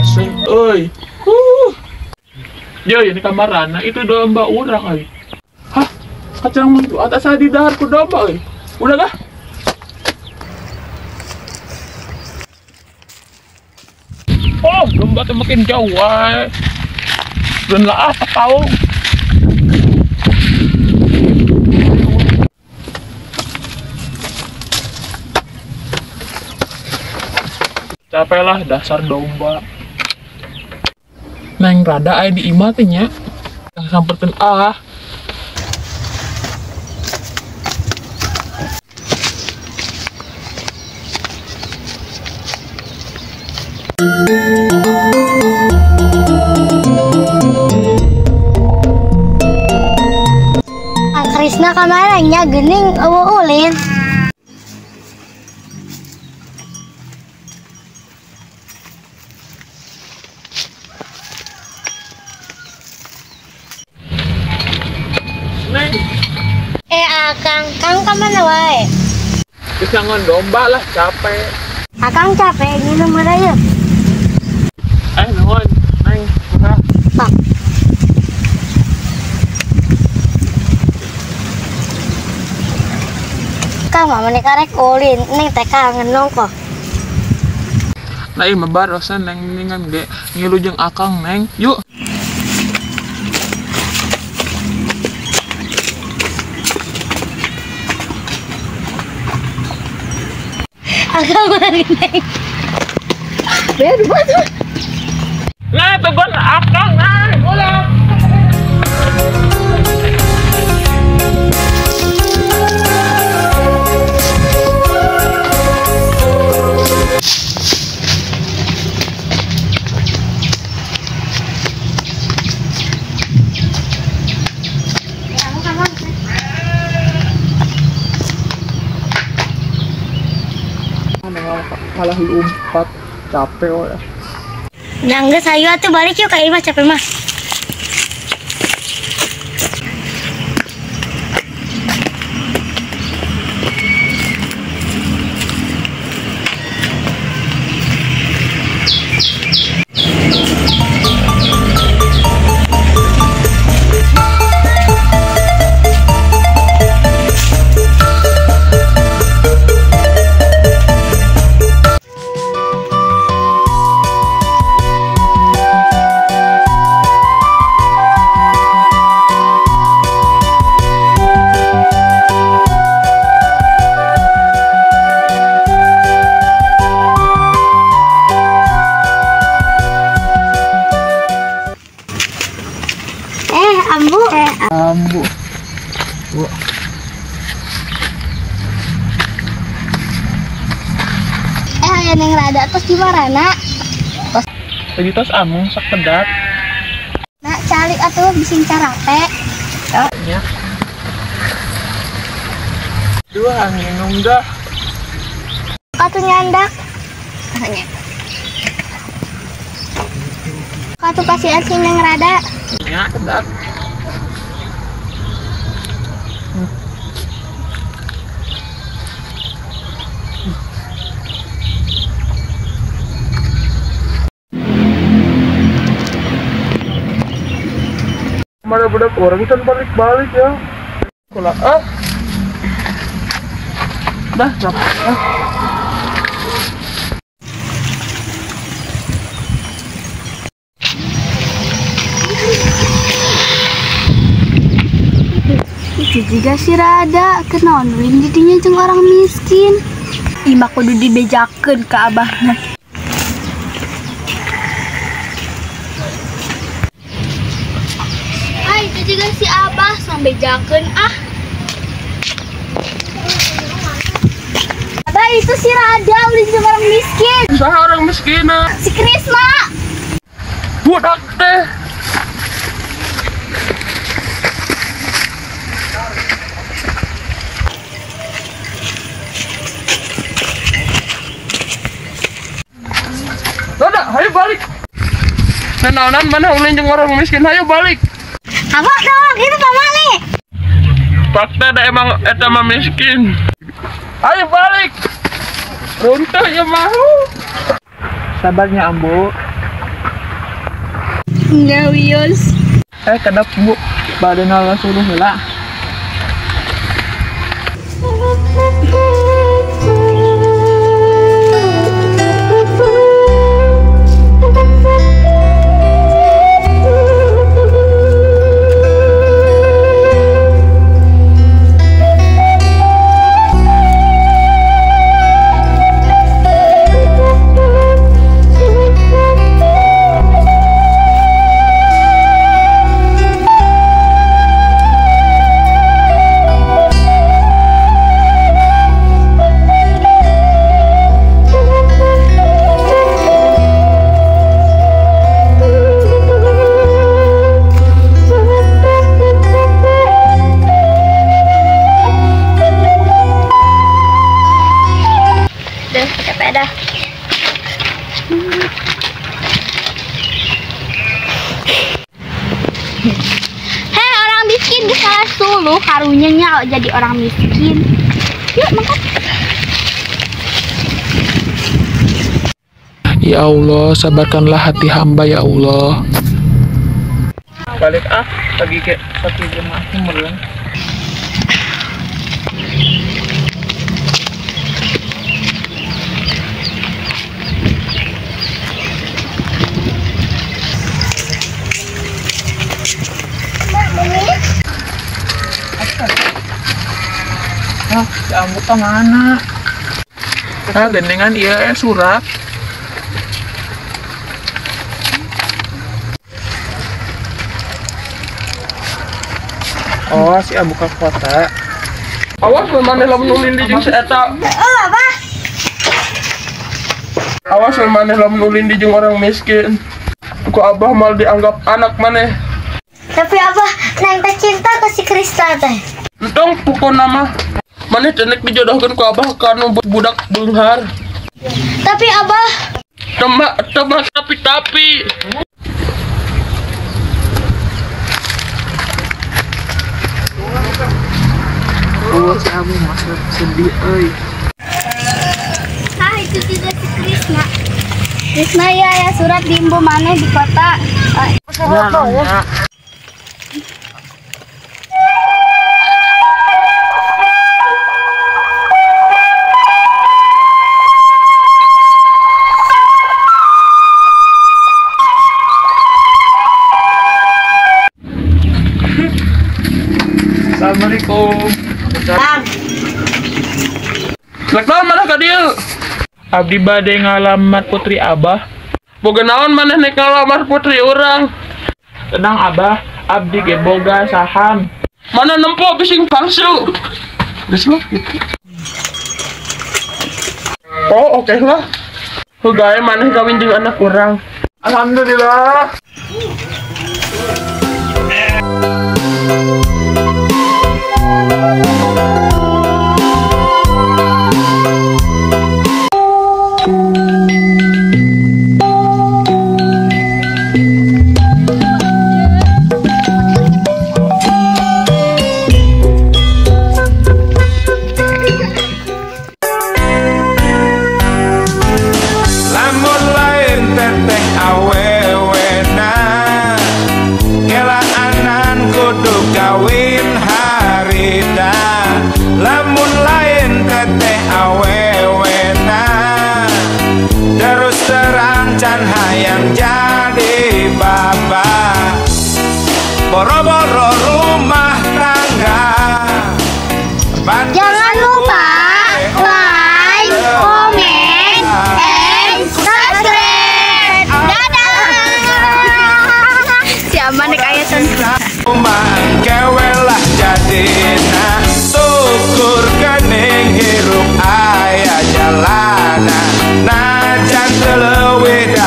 Asa euy. Yo, ini kamarana itu domba urang euy. Hah? Kacang mentu atas di dahar ku domba euy. Udah kah? Oh, domba teh makin jauh wae. Dan lah tahu. Capek lah dasar domba. Neng rada aya di imah teh nya. Yang samperkeun ah. Ang Krisna kamaranya geuning eueuh ulin. Akang, kang kemana wae? Kesangon domba lah, capek. Akang capek, minum mana yuk? Nuhun, neng, udah. Pak. Kang mah menikah rek ulin, neng teh kangen nongkoh. Nah, ieu mah barosan neng mendingan ge ngilu jeung akang neng, yuk. Akang lari neng. Biar buat. Nah, tegon akang neng, ulah. Kalah lompat capek udah. Nah, geus hayu atuh balik yuk ka imah capek mah. Ambu. Ambu. Bu. Aya neng rada tos di marana? Tos. Tadi tos amung sakedat. Nak calik atuh bising carape. Ya. Dua minum dah. Atuh nyandak. Atuh kasihan si neng rada. Ya, kedat. Mana budak orang kan balik-balik ya. Kula ah. Dah capek ah. Itu juga si Rada kenaon ulin didinya jeung orang miskin. Imah kudu dibejakeun ka abahna. Ah, itu juga si abah sampai bejakeun ah. Abah itu si Rada ulin jeung orang miskin. Saha orang miskin? Si Krisna. Budak teh. Rada, ayo balik. Nanaonan mana ulin jeung orang miskin, ayo balik. Abah dong, itu pamali. Fakta da emang eta mah miskin. Ayo balik. Runtuh ya mau. Sabarnya Ambu. Nya wios. Kedap Bu, bade nala suruh heula. Sepeda. Hei orang miskin, geus salah suluh karunya nya jadi orang miskin. Yuk makan. Ya Allah, sabarkanlah hati hamba ya Allah. Balik ah, lagi ke satu jemaah meureun. Ah, si Ambu ka mana? Ah, gendengan iya surat. Oh, si Ambu ka kota. Awas maneh lamun ulin di jeung si eta. Heeh, Abah. Awas maneh lamun ulin di jeung orang miskin. Ku Abah mal dianggap anak maneh. Tapi Abah, neng teh cinta ke si Krista teh. Entong pokona mah. Maneh cenek dijodohkeun ku Abah ka nu budak beunghar. Tapi Abah, tembak tapi. Oh, si Abu masih sedih euy. Ah, itu tidak si Krisna. Krisna ya surat di imbu maneh di kota. Ya. Assalamualaikum. Lek naon maneh ka dieu? Abdi bade ngalamar putri Abah. Boga naon maneh nek ngalamar putri urang? Tenang Abah, abdi ge boga saham. Mana nempo bising palsu. Geus lah gitu. Oh, oke lah. Hegae maneh kawin jeung anak urang. Alhamdulillah. Lamun lain teteh awewena, kelaan kudu kawin harita. Lamun lain teteh awewena, terus terang can hayang jadi bapa. Boro-boro rumah tangga. Jangan lupa like, comment, and subscribe. Dadah. Siapa nek aya Kewelah jadina, syukur kening hirup aya jalana. Najan teu leuwih.